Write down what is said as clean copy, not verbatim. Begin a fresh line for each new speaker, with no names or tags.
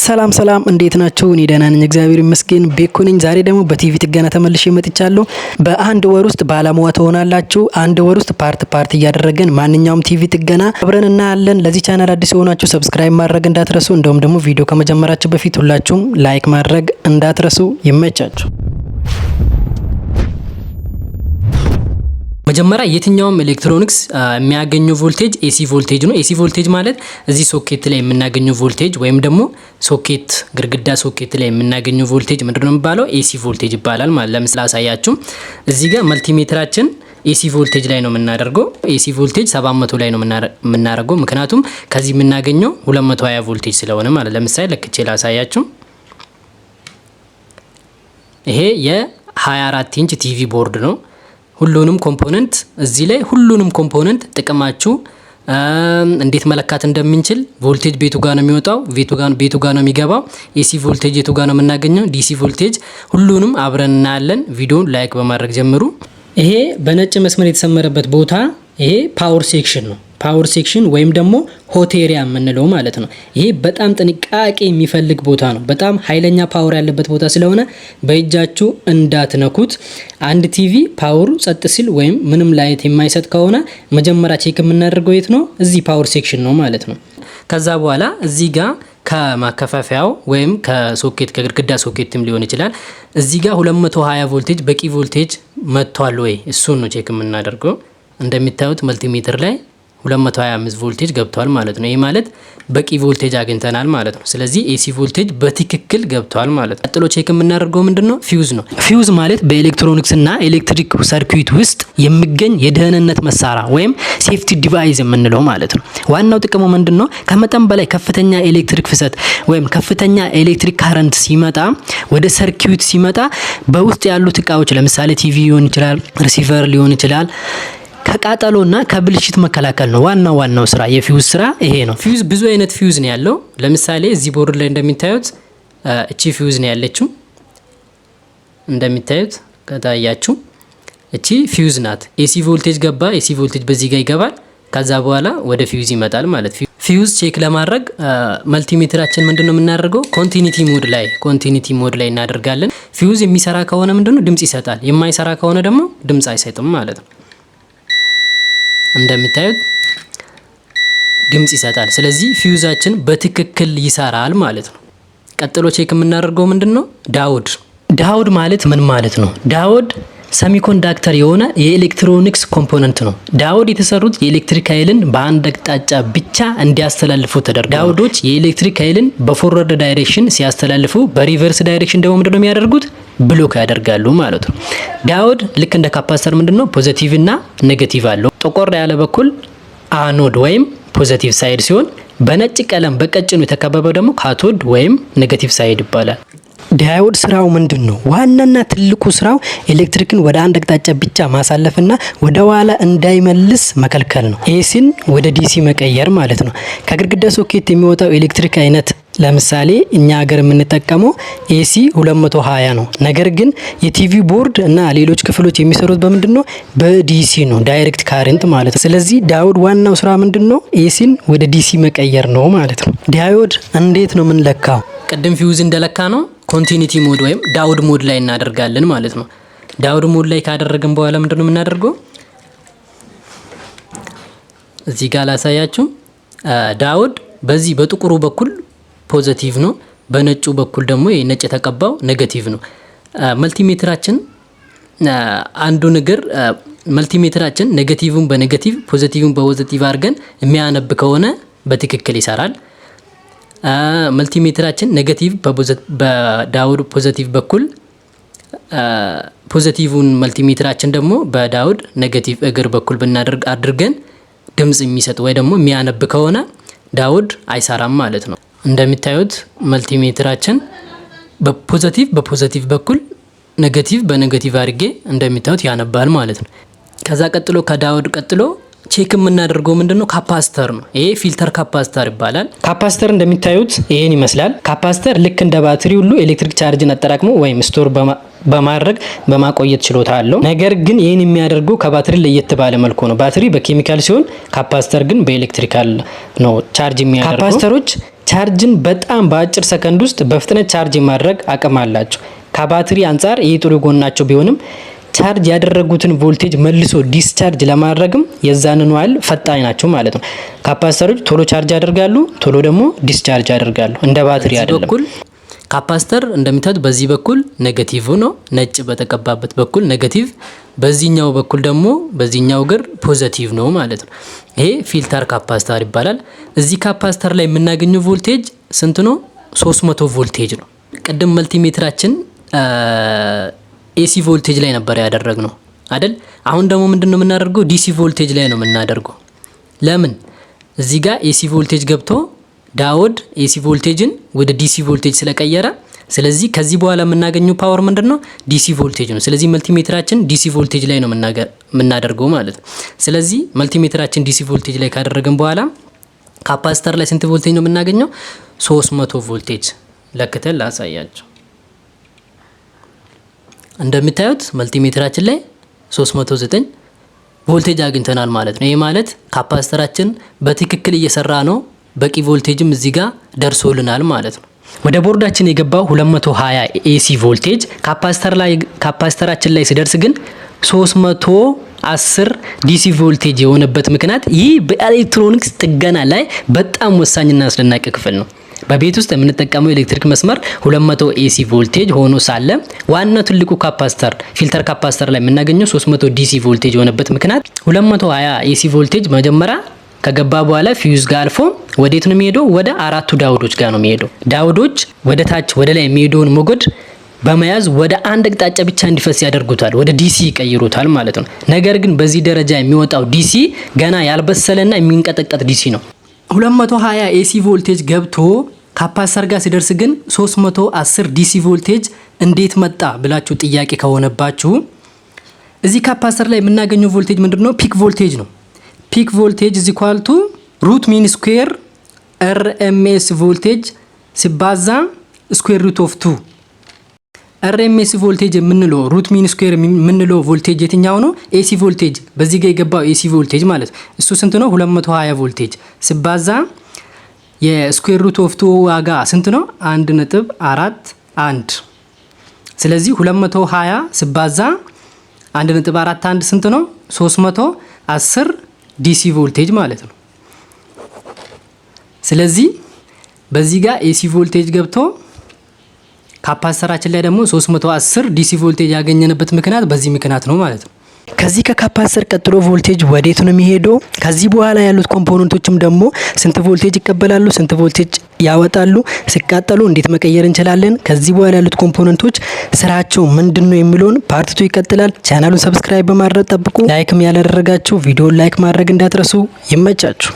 ሰላም ሰላም፣ እንዴት ናችሁ? እኔ ደህና ነኝ፣ እግዚአብሔር ይመስገን። ቤኩ ነኝ። ዛሬ ደግሞ በቲቪ ጥገና ተመልሼ መጥቻለሁ። በአንድ ወር ውስጥ ባለሙያ ትሆናላችሁ። አንድ ወር ውስጥ part part እያደረገን ማንኛውም ቲቪ ጥገና አብረን እናያለን። ለዚህ ቻናል አዲስ የሆናችሁ subscribe ማድረግ እንዳትረሱ፣ እንደውም ደግሞ ቪዲዮ ከመጀመራችሁ በፊት ሁላችሁም like ማድረግ እንዳትረሱ። ይመቻችሁ። መጀመሪያ የትኛውም ኤሌክትሮኒክስ የሚያገኘው ቮልቴጅ AC voltage ነው። AC voltage ማለት እዚህ ሶኬት ላይ የምናገኘው ቮልቴጅ ወይም ደግሞ ሶኬት ግድግዳ ሶኬት ላይ የምናገኘው ቮልቴጅ ምንድነው የሚባለው? AC voltage ይባላል ማለት። ለምሳሌ አሳያችሁ። እዚህ ጋር multimeter ኣችን AC voltage ላይ ነው የምናደርገው። AC voltage 700 ላይ ነው የምናደርገው፣ ምክንያቱም ከዚህ የምናገኘው 220 ቮልቴጅ ስለሆነ ማለት። ለምሳሌ ለክቼ ላሳያችሁ። ይሄ የ24 ኢንች TV board ነው። ሁሉንም component እዚህ ላይ ሁሉንም component ጥቅማችሁ እንዴት መለካት እንደምንችል፣ ቮልቴጅ ቤቱ ጋር ነው የሚወጣው፣ ቤቱ ጋር ነው የሚገባው፣ AC voltage የቱ ጋር ነው የምናገኘው፣ DC voltage ሁሉንም አብረን እናያለን። ቪዲዮን like በማድረግ ጀምሩ። ይሄ በነጭ መስመር የተሰመረበት ቦታ ይሄ power section ነው። Power section ወይም ደግሞ hot area የምንለው ማለት ነው። ይሄ በጣም ጥንቃቄ የሚፈልግ ቦታ ነው። በጣም ኃይለኛ power ያለበት ቦታ ስለሆነ በእጃችሁ እንዳትነኩት። አንድ TV power ኡ ጸጥ ሲል ወይም ምንም light የማይሰጥ ከሆነ መጀመሪያ check የምናደርገው የት ነው? እዚህ power section ነው ማለት ነው። ከዛ በኋላ እዚህ ጋር ከማከፋፈያው ወይም ከሶኬት ከግድግዳ ሶኬትም ሊሆን ይችላል። እዚህ ጋር 220 ቮልቴጅ በቂ ቮልቴጅ መጥቷል ወይ እሱን ነው check የምናደርገው። እንደሚታዩት multimeter ላይ 225 ቮልቴጅ ገብቷል ማለት ነው። ይህ ማለት በቂ ቮልቴጅ አግኝተናል ማለት ነው። ስለዚህ AC voltage በትክክል ገብቷል ማለት ነው። ቀጥሎ check የምናደርገው ምንድነው? ፊውዝ ነው። ፊውዝ ማለት በኤሌክትሮኒክስ እና ኤሌክትሪክ circuit ውስጥ የሚገኝ የደህንነት መሳሪያ ወይም safety device የምንለው ማለት ነው። ዋናው ጥቅሙ ምንድነው? ከመጠን በላይ ከፍተኛ ኤሌክትሪክ ፍሰት ወይም ከፍተኛ ኤሌክትሪክ current ሲመጣ፣ ወደ circuit ሲመጣ በውስጥ ያሉት እቃዎች ለምሳሌ ቲቪ ሊሆን ይችላል፣ receiver ሊሆን ይችላል፣ ከቃጠሎና ከብልሽት መከላከል ነው። ዋናው ዋናው ስራ የፊውዝ ስራ ይሄ ነው። ፊውዝ ብዙ አይነት ፊውዝ ነው ያለው። ለምሳሌ እዚህ ቦርድ ላይ እንደሚታዩት እቺ ፊውዝ ነው ያለችው። እንደሚታዩት ከታያችሁ እቺ ፊውዝ ናት። AC voltage ገባ፣ AC voltage በዚህ ጋር ይገባል። ከዛ በኋላ ወደ ፊውዝ ይመጣል ማለት። Fuse check ለማድረግ multimeter ኣችን ምንድነው የምናደርገው? Continuity mode ላይ እናደርጋለን። ፊውዝ የሚሰራ ከሆነ ምንድነው ድምጽ ይሰጣል። የማይሰራ ከሆነ ደግሞ ድምጽ አይሰጥም ማለት ነው። እንደምታዩት ድምጽ ይሰጣል። ስለዚህ ፊውዛችን በትክክል ይሰራል ማለት ነው። ቀጥሎ check የምናደርገው ምንድን ነው? Diode። Diode ማለት ምን ማለት ነው? Diode semiconductor የሆነ የ electronics component ነው። Diode የተሰሩት የኤሌክትሪክ ኃይልን በአንድ አቅጣጫ ብቻ እንዲያስተላልፉ ተደርገው፣ diode ኦች የኤሌክትሪክ ኃይልን በ forward direction ሲያስተላልፉ በ reverse direction ደግሞ ምንድነው የሚያደርጉት? Block ያደርጋሉ ማለት ነው። Diode ልክ እንደ capacitor ምንድነው positive እና negative አለው። ጠቆር ያለ በኩል anode ወይም positive side ሲሆን በነጭ ቀለም በቀጭኑ የተከበበው ደግሞ cathode ወይም negative side ይባላል። Diode ስራው ምንድን ነው? ዋናና ትልቁ ስራው ኤሌክትሪክን ወደ አንድ አቅጣጫ ብቻ ማሳለፍና ወደ ኋላ እንዳይመልስ መከልከል ነው። AC ን ወደ DC መቀየር ማለት ነው። ከግድግዳ ሶኬት የሚወጣው ኤሌክትሪክ አይነት ለምሳሌ እኛ ሀገር የምንጠቀመው AC 220 ነው። ነገር ግን የ TV board እና ሌሎች ክፍሎች የሚሰሩት በምንድን ነው? በ DC ነው፣ direct current ማለት ነው። ስለዚህ diode ዋናው ስራ ምንድን ነው? AC ን ወደ DC መቀየር ነው ማለት ነው። Diode እንዴት ነው የምንለካው? ቅድም ፊውዝ እንደለካነው continuity mode ወይም diode mode ላይ እናደርጋለን ማለት ነው። Diode mode ላይ ካደረግን በኋላ ምንድን ነው የምናደርገው? እዚህ ጋር ላሳያችሁ። Diode በዚህ በጥቁሩ በኩል positive ነው፣ በነጩ በኩል ደግሞ ነጭ የተቀባው negative ነው። Multimeter ኣችን አንዱ ነገር መልቲሜትራችን ኔጌቲቭን በኔጌቲቭ ፖዚቲቭን በፖዚቲቭ አድርገን የሚያነብ ከሆነ በትክክል ይሰራል። Multimeter ኣችን negative በ diode positive በኩል positive ን multimeter ኣችን ደግሞ በ diode negative እግር በኩል ብናደርግ አድርገን ድምጽ የሚሰጥ ወይ ደግሞ የሚያነብ ከሆነ diode አይሰራም ማለት ነው። እንደሚታዩት multimeter ኣችን በ positive በ positive በኩል negative በ negative አድርጌ እንደሚታዩት ያነባል ማለት ነው። ከዛ ቀጥሎ ከ diode ቀጥሎ check የምናደርገው ምንድን ነው? Capacitor ነው። ይሄ filter capacitor ይባላል። Capacitor እንደሚታዩት ይሄን ይመስላል። Capacitor ልክ እንደ ባትሪ ሁሉ electric charge ን አጠራቅሞ ወይም store በማድረግ በማቆየት ችሎታ አለው። ነገር ግን ይህን የሚያደርገው ከባትሪ ለየት ባለ መልኩ ነው። ባትሪ በኬሚካል ሲሆን capacitor ግን በ electrical ነው charge የሚያደርገው። Capacitor ኦች ቻርጅን በጣም በአጭር ሰከንድ ውስጥ በፍጥነት charge የማድረግ አቅም አላቸው። ከባትሪ አንጻር ይህ ጥሩ ጎናቸው ቢሆንም charge ያደረጉትን ቮልቴጅ መልሶ discharge ለማድረግም የዛንኑ ያህል ፈጣን ናቸው ማለት ነው። Capacitor ኦች ቶሎ charge ያደርጋሉ፣ ቶሎ ደግሞ discharge ያደርጋሉ። እንደ ባትሪ አይደለም። በኩል capacitor እንደምታዩት በዚህ በኩል negative ነው፣ ነጭ በተቀባበት በኩል negative፣ በዚህኛው በኩል ደግሞ በዚህኛው እግር positive ነው ማለት ነው። ይሄ filter capacitor ይባላል። እዚህ capacitor ላይ የምናገኘው ቮልቴጅ ስንት ነው? 300 ቮልቴጅ ነው። ቅድም multimeter ኣችን AC voltage ላይ ነበር ያደረግነው አይደል? አሁን ደግሞ ምንድን ነው የምናደርገው? DC voltage ላይ ነው የምናደርገው። ለምን? እዚህ ጋር AC voltage ገብቶ diode AC voltage ን ወደ DC voltage ስለቀየረ፣ ስለዚህ ከዚህ በኋላ የምናገኘው power ምንድን ነው? DC voltage ነው። ስለዚህ multimeter ኣችን DC voltage ላይ ነው የምናደርገው ማለት ነው። ስለዚህ multimeter ኣችን DC voltage ላይ ካደረግን በኋላ capacitor ላይ ስንት ቮልቴጅ ነው የምናገኘው? 300 ቮልቴጅ ለክተን ላሳያችሁ። እንደምታዩት multimeter ኣችን ላይ 309 ቮልቴጅ አግኝተናል ማለት ነው። ይህ ማለት capacitor ኣችን በትክክል እየሰራ ነው። በቂ ቮልቴጅም እዚህ ጋር ደርሶልናል ማለት ነው። ወደ ቦርዳችን የገባው 220 AC voltage capacitor ኣችን ላይ ሲደርስ ግን 310 DC voltage የሆነበት ምክንያት ይህ በኤሌክትሮኒክስ ጥገና ላይ በጣም ወሳኝና አስደናቂ ክፍል ነው። በቤት ውስጥ የምንጠቀመው ኤሌክትሪክ መስመር 200 AC voltage ሆኖ ሳለ ዋናው ትልቁ capacitor filter capacitor ላይ የምናገኘው 300 DC voltage የሆነበት ምክንያት 220 AC voltage መጀመሪያ ከገባ በኋላ ፊውዝ ጋር አልፎ ወዴት ነው የሚሄደው? ወደ አራቱ diode ኦች ጋር ነው የሚሄደው። Diode ኦች ወደ ታች ወደ ላይ የሚሄደውን ሞገድ በመያዝ ወደ አንድ አቅጣጫ ብቻ እንዲፈስ ያደርጉታል፣ ወደ DC ይቀይሩታል ማለት ነው። ነገር ግን በዚህ ደረጃ የሚወጣው DC ገና ያልበሰለና የሚንቀጠቀጥ DC ነው። 220 AC voltage ገብቶ capacitor ጋር ሲደርስ ግን 310 DC voltage እንዴት መጣ ብላችሁ ጥያቄ ከሆነባችሁ እዚህ capacitor ላይ የምናገኘው ቮልቴጅ ምንድን ነው? Peak voltage ነው። Peak voltage is equal to root mean square RMS voltage ሲባዛ square root of two። RMS voltage የምንለው፣ root mean square የምንለው ቮልቴጅ የትኛው ነው? AC voltage፣ በዚህ ጋር የገባው AC voltage ማለት እሱ ስንት ነው? 220 ቮልቴጅ ሲባዛ የ square root of two ዋጋ ስንት ነው? 1.41። ስለዚህ 220 ሲባዛ 1.41 ስንት ነው? 310 DC voltage ማለት ነው። ስለዚህ በዚህ ጋር AC voltage ገብቶ capacitor ኣችን ላይ ደግሞ 310 DC voltage ያገኘንበት ምክንያት በዚህ ምክንያት ነው ማለት ነው። ከዚህ ከ capacitor ቀጥሎ ቮልቴጅ ወዴት ነው የሚሄደው? ከዚህ በኋላ ያሉት component ኦችም ደግሞ ስንት ቮልቴጅ ይቀበላሉ፣ ስንት ቮልቴጅ ያወጣሉ፣ ሲቃጠሉ እንዴት መቀየር እንችላለን፣ ከዚህ በኋላ ያሉት component ኦች ስራቸው ምንድን ነው የሚለውን part two ይቀጥላል። ቻናሉን subscribe በማድረግ ጠብቁ። Like ም ያላደረጋችሁ ቪዲዮን like ማድረግ እንዳትረሱ። ይመቻችሁ።